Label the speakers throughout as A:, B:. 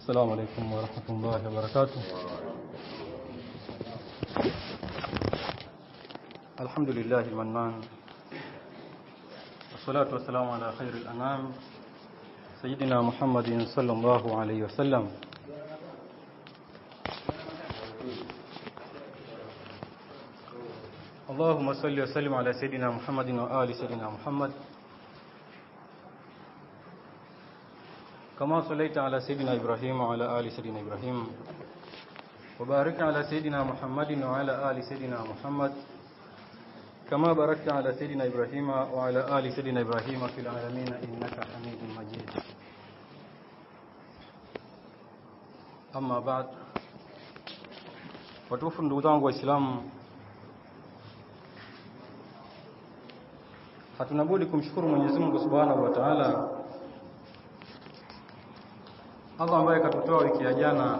A: السلام عليكم ورحمة الله وبركاته. الحمد لله المنان، والصلاة والسلام على خير الأنام سيدنا محمد صلى الله عليه وسلم. اللهم صل وسلم على سيدنا محمد وآل سيدنا محمد كما صليت على سيدنا إبراهيم وعلى آل سيدنا إبراهيم، وبارك على سيدنا محمد وعلى آل سيدنا محمد كما باركت على سيدنا إبراهيم وعلى آل سيدنا إبراهيم في العالمين إنك حميد مجيد. أما بعد، watukufu ndugu zangu Waislamu, hatuna budi kumshukuru Mwenyezi Mungu Subhanahu wa Ta'ala, Allah ambaye katutoa wiki ya jana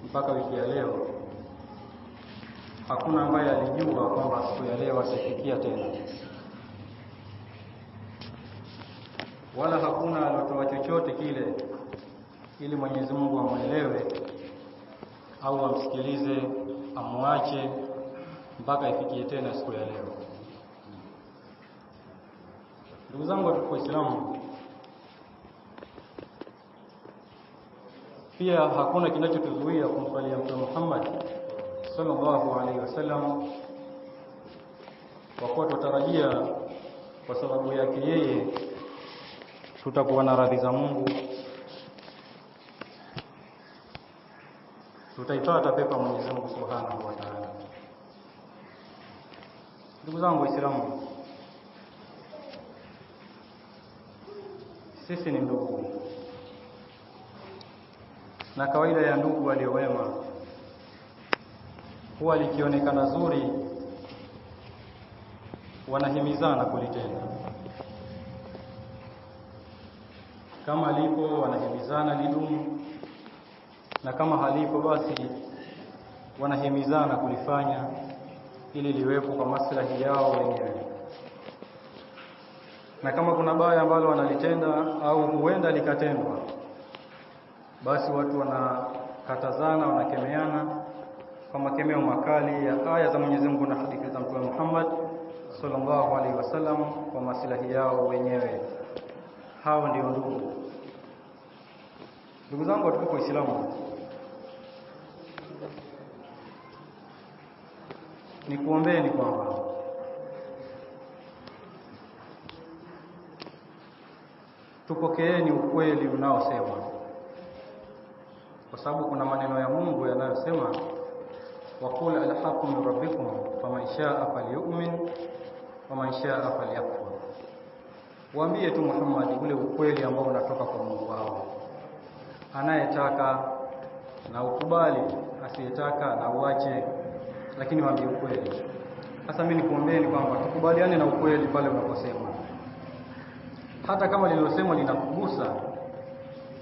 A: mpaka wiki ya leo. Hakuna ambaye alijua kwamba siku ya leo atafikia tena, wala hakuna aliotoa chochote kile ili Mwenyezi Mungu amuelewe au amsikilize, amwache mpaka ifikie tena siku ya leo. Ndugu zangu watukufu Waislamu, pia hakuna kinachotuzuia kumswalia Mtume Muhammad sallallahu alaihi wasallam, kwa kuwa tutarajia kwa sababu yake yeye tutakuwa na radhi za Mungu, tutaipata pepo Mwenyezi Mungu Subhanahu wa Ta'ala. Ndugu zangu Waislamu, sisi ni ndugu, na kawaida ya ndugu waliowema huwa likionekana zuri wanahimizana kulitenda. Kama lipo wanahimizana lidumu, na kama halipo basi wanahimizana kulifanya ili liwepo kwa maslahi yao wenyewe. Na kama kuna baya ambalo wanalitenda au huenda likatendwa, basi watu wanakatazana, wanakemeana kwa makemeo makali ya aya za Mwenyezi Mungu na hadithi za Mtume Muhammad sallallahu alaihi wasallam kwa maslahi yao wenyewe. Hao ndio ndugu. Ndugu zangu watukufu Waislamu, nikuombeeni kwamba tupokeeni ukweli unaosemwa, kwa sababu kuna maneno ya Mungu yanayosema waqul alhaqqu min rabbikum faman shaa falyu'min waman shaa falyakfur. Waambie tu Muhammad ule ukweli ambao unatoka kwa Mungu wao, anayetaka na ukubali, asiyetaka na uache, lakini waambie ukweli. Sasa mimi nikuombeeni kwamba tukubaliane na ukweli pale unaposema, hata kama lililosemwa linakugusa,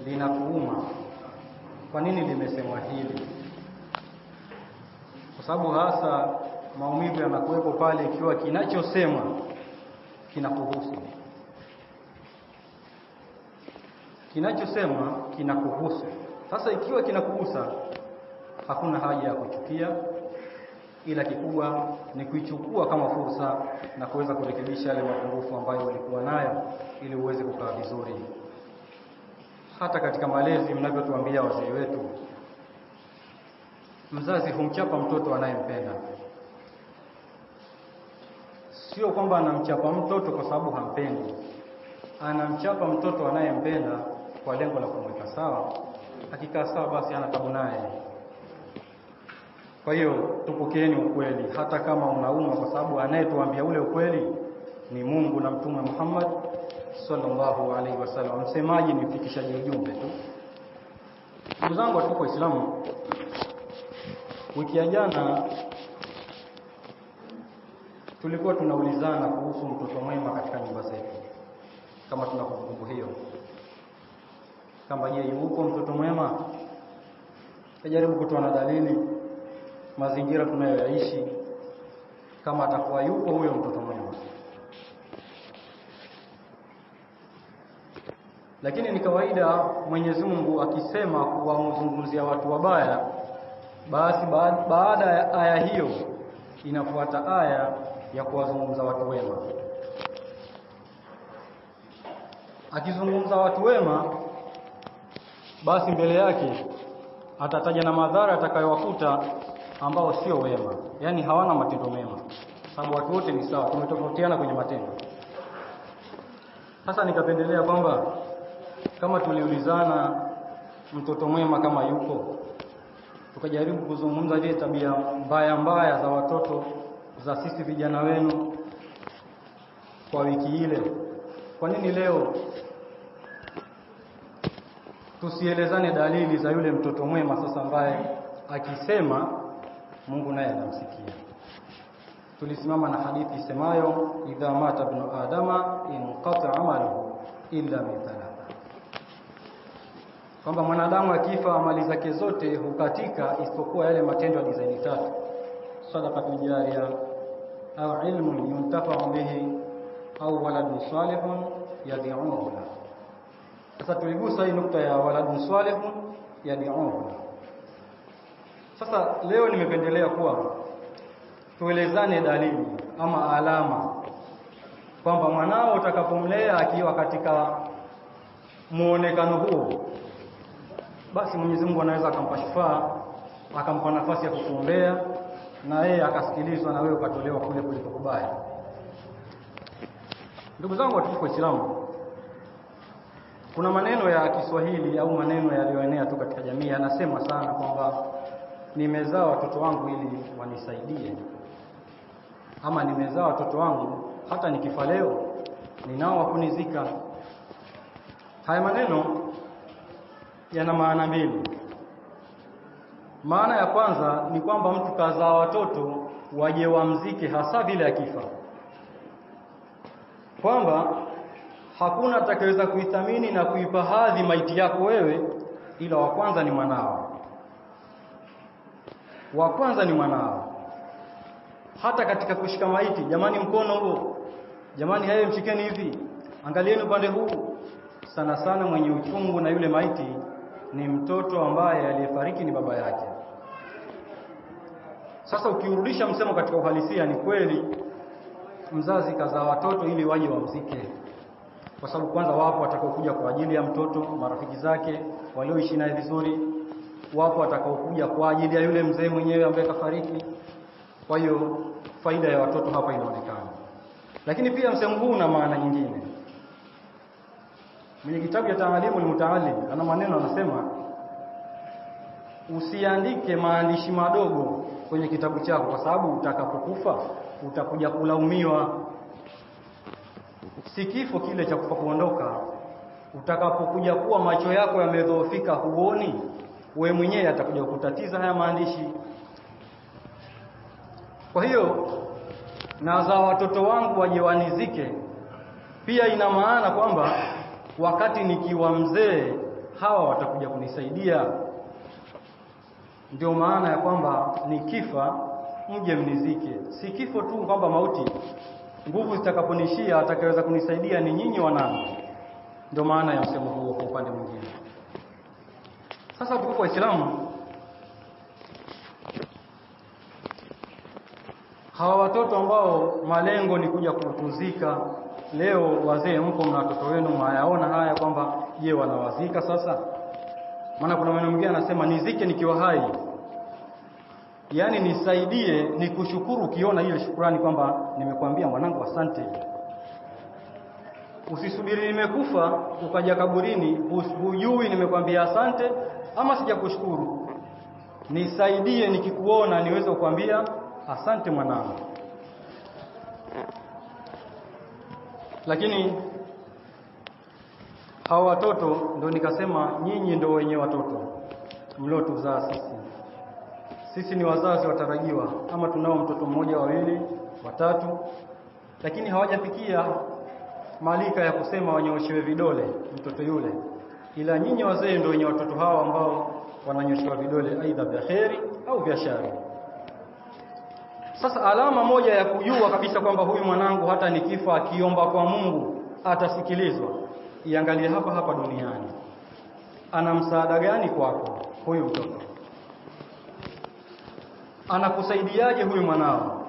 A: linakuuma. Kwa nini limesemwa hili? Kwa sababu hasa maumivu yanakuwepo pale ikiwa kinachosemwa kinakuhusu. Kinachosemwa kinakuhusu. Sasa ikiwa kinakugusa, hakuna haja ya kuchukia, ila kikubwa ni kuichukua kama fursa na kuweza kurekebisha yale mapungufu ambayo ulikuwa nayo ili uweze kukaa vizuri. Hata katika malezi mnavyotuambia wazee wetu, mzazi humchapa mtoto anayempenda. Sio kwamba anamchapa mtoto kwa sababu hampendi, anamchapa mtoto anayempenda kwa lengo la kumweka sawa. Akikaa sawa basi hana tabu naye. Kwa hiyo tupokeeni ukweli hata kama unauma, kwa sababu anayetuambia ule ukweli ni Mungu na Mtume Muhammad sallallahu alaihi wasallam. Msemaji ni mfikishaji ujumbe tu. Ndugu zangu watukufu Waislamu, wiki ya jana tulikuwa tunaulizana kuhusu mtoto mwema katika nyumba zetu, kama tuna kumbukumbu hiyo, kama je, yupo mtoto mwema? Tajaribu kutoa na dalili mazingira tunayoyaishi, kama atakuwa yupo huyo mtoto mwema. Lakini ni kawaida Mwenyezi Mungu akisema kuwazungumzia watu wabaya, basi baada ya aya hiyo inafuata aya ya kuwazungumza watu wema. Akizungumza watu wema, basi mbele yake atataja na madhara atakayowakuta ambao sio wema, yani hawana matendo mema, sababu watu wote ni sawa, tumetofautiana kwenye matendo. Sasa nikapendelea kwamba kama tuliulizana mtoto mwema kama yupo, tukajaribu kuzungumza zile tabia mbaya mbaya za watoto za sisi vijana wenu kwa wiki ile, kwa nini leo tusielezane dalili za yule mtoto mwema sasa ambaye akisema Mungu naye anamsikia? Tulisimama na hadithi isemayo idha mata ibnu adama inqata amaluhu illa min thalatha, kwamba mwanadamu akifa amali zake zote hukatika isipokuwa yale matendo ya dizaini tatu: sadaqatun jariya au ilmun yuntafa'u bihi au waladun salihun yad'uhu lahu. Sasa tuligusa hii nukta ya waladun salihun yad'uhu lahu. Sasa leo nimependelea kuwa tuelezane dalili ama alama kwamba mwanao utakapomlea akiwa katika muonekano huo, basi Mwenyezi Mungu anaweza akampa shifaa, akampa nafasi ya kukuombea na yeye akasikilizwa na wewe ukatolewa kule kulikokubaya. Ndugu zangu watukufu Waislamu, kuna maneno ya Kiswahili au maneno yaliyoenea tu katika jamii yanasema sana kwamba nimezaa watoto wangu ili wanisaidie, ama nimezaa watoto wangu hata nikifa leo ninao wa kunizika. Haya maneno yana maana mbili. Maana ya kwanza ni kwamba mtu kazaa watoto waje wamzike hasa vile akifa, kwamba hakuna atakayeweza kuithamini na kuipa hadhi maiti yako wewe ila wa kwanza ni mwanao. Wa kwanza ni mwanao. Hata katika kushika maiti, jamani, mkono huo, jamani, haye mshikeni hivi, angalieni upande huu. Sana sana mwenye uchungu na yule maiti ni mtoto ambaye aliyefariki ni baba yake. Sasa ukiurudisha msemo katika uhalisia, ni kweli mzazi kazaa watoto ili waje wamzike, kwa sababu kwanza wapo watakaokuja kwa ajili ya mtoto, marafiki zake walioishi naye vizuri, wapo watakaokuja kwa ajili ya yule mzee mwenyewe ambaye kafariki. Kwa hiyo faida ya watoto hapa inaonekana. Lakini pia msemo huu una maana nyingine. Mwenye kitabu ya Taalimu al-Mutaallim ana maneno, anasema usiandike maandishi madogo kwenye kitabu chako, kwa sababu utakapokufa utakuja kulaumiwa. Si kifo kile cha kufa kuondoka, utakapokuja kuwa macho yako yamedhoofika, huoni wewe mwenyewe, atakuja kukutatiza haya maandishi. Kwa hiyo na za watoto wangu waje wanizike pia ina maana kwamba wakati nikiwa mzee hawa watakuja kunisaidia. Ndio maana ya kwamba nikifa mje mnizike. Si kifo tu kwamba mauti, nguvu zitakaponishia atakayeweza kunisaidia ni nyinyi wanangu. Ndio maana ya msemo huo kwa upande mwingine. Sasa tukufu Waislamu, hawa watoto ambao malengo ni kuja kutuzika leo, wazee mko mna watoto wenu, mwayaona haya kwamba je, wanawazika sasa? Maana kuna maneno mengine anasema nizike nikiwa hai, yani nisaidie nikushukuru, ukiona hiyo shukrani kwamba nimekwambia mwanangu asante. Usisubiri nimekufa ukaja kaburini hujui nimekwambia asante ama sijakushukuru. Nisaidie nikikuona niweze kukwambia asante mwanangu. Lakini hawa watoto ndio nikasema nyinyi ndio wenye watoto mliotuzaa sisi. Sisi ni wazazi watarajiwa, ama tunao mtoto mmoja, wawili, watatu, lakini hawajafikia malika ya kusema wanyooshewe vidole mtoto yule, ila nyinyi wazee ndio wenye watoto hao ambao wananyoshewa vidole aidha vya kheri au vya shari. Sasa alama moja ya kujua kabisa kwamba huyu mwanangu hata nikifa akiomba kwa Mungu atasikilizwa Iangalie hapa hapa duniani, ana msaada gani kwako huyu mtoto? Anakusaidiaje huyu mwanao?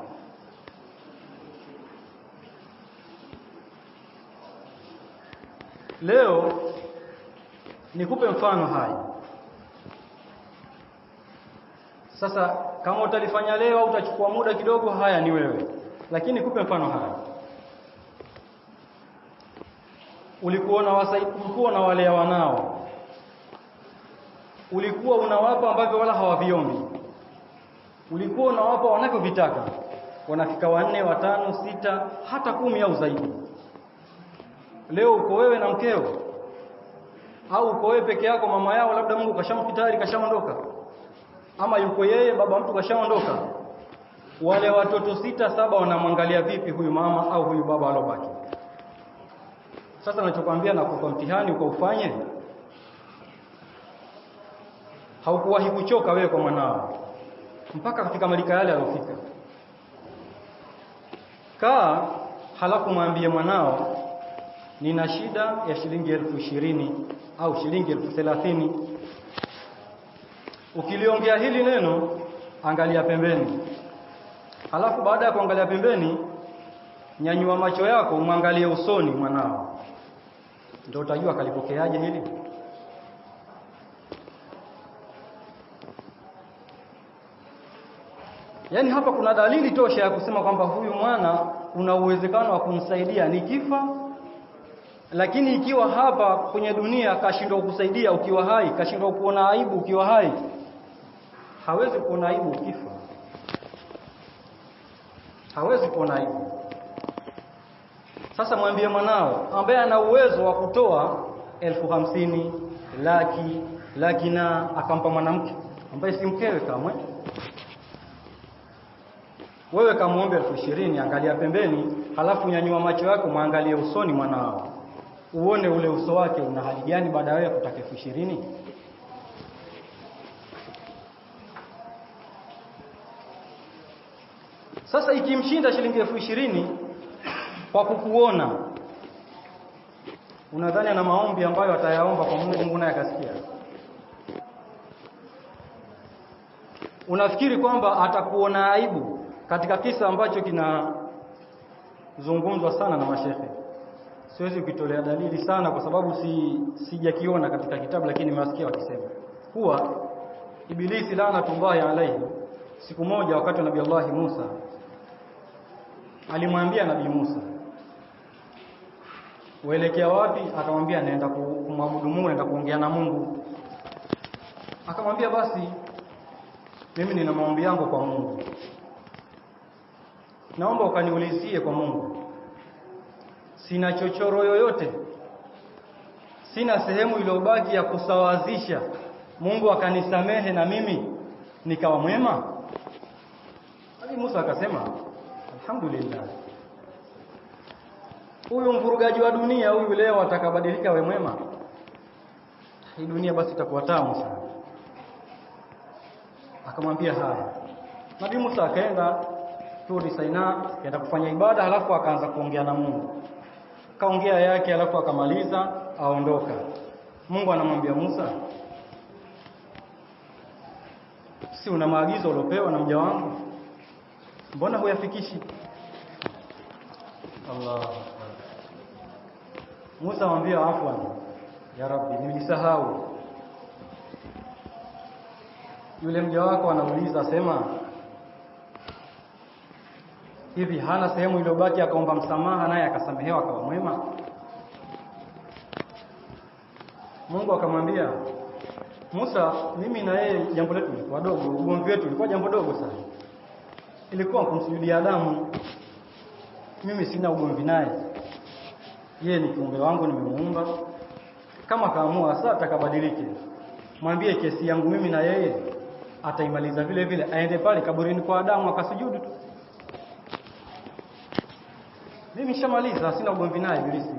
A: Leo nikupe mfano hai. Sasa kama utalifanya leo au utachukua muda kidogo, haya ni wewe, lakini nikupe mfano hai. Ulikuwa na wale wanao, ulikuwa unawapa ambavyo wala hawaviombi, ulikuwa unawapa wanavyovitaka, wanafika 4, 5, 6, hata 10 au zaidi. Leo uko wewe na mkeo, au uko wewe peke yako, mama yao labda Mungu kashamkitari kashaondoka, ama yuko yeye baba mtu kashaondoka. Wale watoto 6, 7 wanamwangalia vipi huyu mama au huyu baba alobaki? Sasa ninachokuambia na kupa mtihani ukaufanye, haukuwahi kuchoka wewe kwa mwanao mpaka katika malika yale alofika. Kaa halafu mwambie mwanao, nina shida ya shilingi 20,000 au shilingi 30,000. Ukiliongea hili neno, angalia pembeni. Halafu baada ya kuangalia pembeni, nyanyua macho yako umwangalie usoni mwanao, ndio utajua kalipokeaje hili. Yaani hapa kuna dalili tosha ya kusema kwamba huyu mwana kuna uwezekano wa kumsaidia nikifa, lakini ikiwa hapa kwenye dunia kashindwa kukusaidia ukiwa hai, kashindwa kuona aibu ukiwa hai, hawezi kuona aibu ukifa, hawezi kuona aibu. Sasa mwambie mwanao ambaye ana uwezo wa kutoa 50,000, laki, laki na akampa mwanamke ambaye si mkewe kamwe. Wewe kamuombe 20,000, angalia pembeni, halafu nyanyua macho yako muangalie usoni mwanao, uone ule uso wake una hali gani baada ya kutaka 20,000. Sasa ikimshinda shilingi 20,000 kwa kukuona, unadhani ana maombi ambayo atayaomba kwa Mungu, Mungu naye akasikia? Unafikiri kwamba atakuona aibu? Katika kisa ambacho kinazungumzwa sana na mashehe, siwezi kukitolea dalili sana kwa sababu sijakiona katika kitabu, lakini nimewasikia wakisema kuwa Ibilisi laanatullahi alayhi, siku moja wakati wa Nabii Allah Musa alimwambia Nabii Musa, uelekea wapi? Akamwambia naenda kumwabudu Mungu, naenda kuongea na Mungu. Akamwambia basi mimi nina maombi yangu kwa Mungu, naomba ukaniulizie kwa Mungu, sina chochoro yoyote, sina sehemu iliyobaki ya kusawazisha, Mungu akanisamehe na mimi nikawa mwema. Nabii Musa akasema alhamdulillah, huyu mvurugaji wa dunia huyu leo atakabadilika we mwema, hii dunia basi itakuwa tamu sana. Akamwambia haya. Nabii Musa akaenda Turi Saina, akaenda kufanya ibada, halafu akaanza kuongea na Mungu. Kaongea yake, halafu akamaliza aondoka. Mungu anamwambia Musa, si una maagizo uliopewa na mja wangu, mbona huyafikishi? Allah. Musa anamwambia afwan, ya Rabbi, nilisahau. Yule mja wako anauliza sema, hivi hana sehemu iliyobaki akaomba msamaha naye akasamehewa akawa mwema? Mungu akamwambia Musa, mimi na yeye jambo letu lilikuwa dogo, ugomvi wetu ulikuwa jambo dogo sana, ilikuwa kumsujudia Adamu. Mimi sina ugomvi naye, yeye ni kiumbe wangu, nimemuumba. Kama kaamua sasa atakabadilike, mwambie kesi yangu mimi na yeye ataimaliza vile vile, aende pale kaburini kwa Adamu akasujudu tu. Mimi nishamaliza, sina ugomvi naye Ibilisi.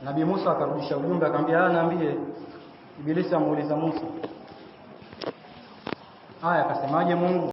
A: Nabii Musa akarudisha ujumbe akamwambia, naambie. Ibilisi amuuliza Musa, haya akasemaje Mungu?